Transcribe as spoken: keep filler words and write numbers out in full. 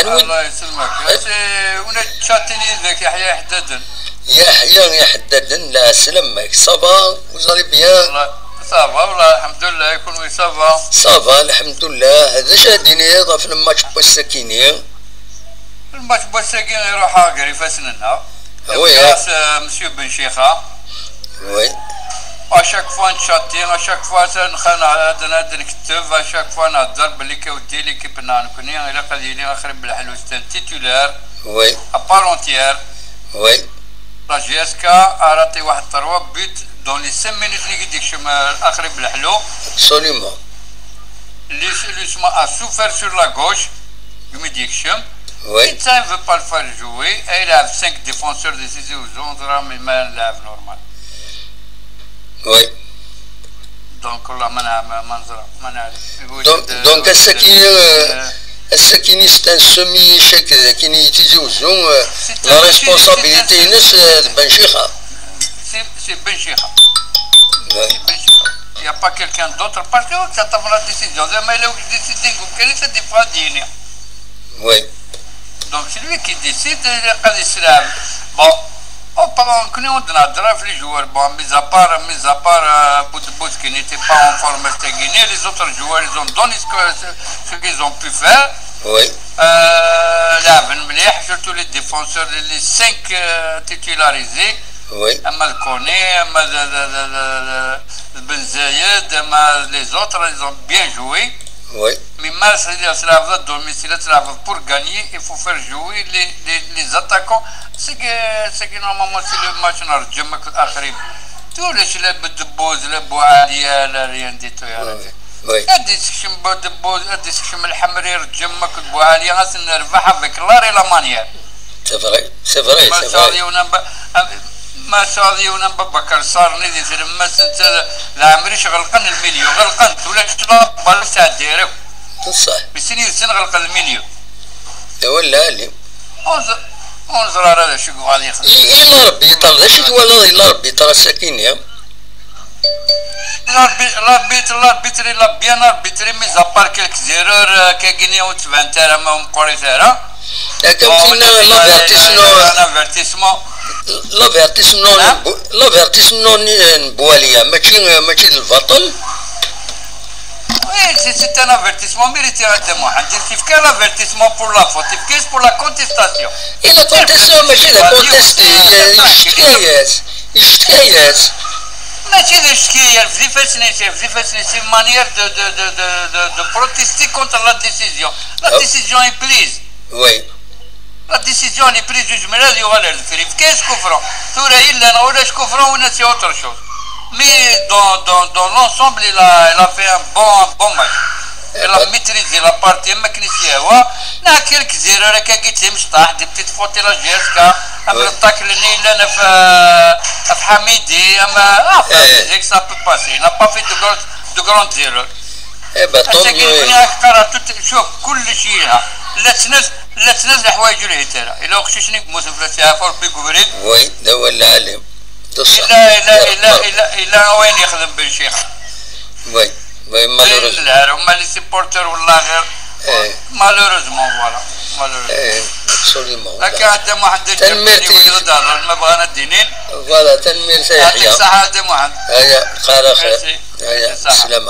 Anwa? Allah yesselmek. Ati, win ad tcatin yid-k, Yeḥya Iḥeddaden. Yeḥya Iḥeddaden, la, sslam-ak. Ça va, vous allez bien? Wallah, ça va, wallah, alḥemdulillah, kunwi ça va? Ça va, alḥemdulillah. D acu ara d-tiniḍ ɣef lmatch n wass-akini? Lmatch n wass-agi iruḥ gar ifassen-nneɣ. Oui, grâce à Monsieur Ben Chixa. Oui. À chaque fois nettcati, à chaque fois ad nxan, ad n-, ad nketteb, à chaque fois nhedder belli kawdi l'équipe-nneɣ nekni ilaq ad yili Axrib Belḥelu, c'est un titulaire, oui, à part entière. Oui. La J S K a raté waḥed trois buts dans les cinq minutes i d-yekcem, euh, Axrib Belḥelu. Absolument. Lui, lui seulement a souffert sur la gauche, i d-yekcem. Oui. Netta ne veut pas le faire jouer. Et il a cinq défenseurs de Tizi Ouzou, mais il a normal. Oui. Donc, là, ma na-, ma, ma nẓra, ma nɛlem. Donc, donc, ass-agi, euh, ass-agi, c'est un semi-échec, euh, kini Tizi Ouzou, euh, la responsabilité-ines, euh, d Ben Chixa. C'est, c'est Ben Chixa. Ouais. C'est Ben Chixa. Il n'y a pas quelqu'un d'autre. Parce que ça, t'as la décision. Mais il a décidé, quelle est cette défense? Oui. Donc, c'est lui qui décide, euh, ad yesselɛeb. Bon, on peut, on, on a les joueurs. Bon, mis à part, mis à part, euh, Boudebouz qui n'était pas en forme cette année, les autres joueurs, ils ont donné ce que, ce, ce qu'ils ont pu faire. Oui. Euh, لعبن مليح, surtout les défenseurs, les, les cinq, euh, titularisés. Oui. أما الكوني، أما ال-، ال-، ال-، ال-، ال-، بن زايد، أما les autres, ils ont bien joué. Oui. Mais ما تلعب à domicile, تلعب pour gagner, il faut faire jouer les, les, les attaquants. C'est que, c'est que normalement, c'est le match نرجمك الآخرين. Tous les, les Boudebouz, les Boualia, la rien du tout, يا رجل. Oui. Ad yessekcem Boudebouz, ad yessekcem Lḥemri, Rǧem akked Boualia, ad ten-nerbeḥ avec l'art et la manière. C'est vrai, c'est vrai, c'est vrai. Ma tesɛiḍ yiwen am Ba-, am-, ma tesɛiḍ yiwen am Babacar Sarr-nni di tlemmast, netta d, d Ɛemric ɣelqen lmilyu, ɣelqen-t, ulac la balle tettɛeddi ara akk. Ṣṣeḥ. Sin yid-sen ɣelqen lmilyu. Iwa lɛali. Ur neẓ-, ur neẓri ara d acu yebɣa ad yexdem. I, i la Rebbi yeṭṭal, d acu twalaḍ i la Rebbi yeṭṭal ass-akini? L'arbitre, l'arbitre, l'arbitre, il a bien arbitré, mis à part quelques erreurs, euh, kagini ur tbant ara, ma ur meqqrit ara. Akka. Bon, tinna, il a, l'avertissement, il a un avertissement. L'avertissement, hein? N Bu-, l'avertissement n, n Boualia, mačči, mačči d lbaṭel. Oui, c'est, c'est un avertissement mérité à Mohamed. Il fait l'avertissement pour la faute, il fait pour la contestation. Et la contestation, mačči d contesté, yeccetka-yas, yeccetka-yas. Mačči d acetki, yerfed ifassen-is, yerfed ifassen-is, c'est une manière de, de, de, de, de, de protester contre la décision. La décision est prise. Oui. La décision elle est prise, yezmer ad yuɣal ar deffir. Yefka-yas kufra. Tura yella neɣ ulac kufra, winna c'est autre chose. Mais dans, dans, dans l'ensemble, il a, il a fait un bon, un bon match. Il a maîtrisé la partie, am akken i s-yehwa. Neɣ quelques erreurs, akkagi d timecṭaḥ, des petites fautes i la J S K, am le tackle-nni yellan ɣef, euh, ɣef Hamidi, am, ah, ça peut passer. Il n'a pas fait de grandes, de grandes erreurs. Eh ben, tant mieux. Ass-agi nekni ad k-qqareɣ tout, شوف, kullec yelha. La tnat, la tnat leḥwayeǧ ur lhit ara. Yella uqcic-nni yemmuten fell-as, yeɛfu Rebbi deg ubrid. Oui, d awal lɛali. D ṣṣeḥ. Yella, yella, yella, yella, yella wayen yexdem Ben Chixa. Oui, oui, malheureusement. Lɛar, huma les supporters, wallah, ɣir. Eh. Malheureusement, voilà. Malheureusement. Eh, absolument. Akka, Ɛedda Muḥend, tanemmirt-ik. Ma bɣan ad d-inin. Voilà, tanemmirt a Yeḥya. Yeɛṭik ṣṣeḥḥa, Ɛedda Muḥend. Aya, xir, xir. Merci. Aya, ṣṣeḥḥa. Slama.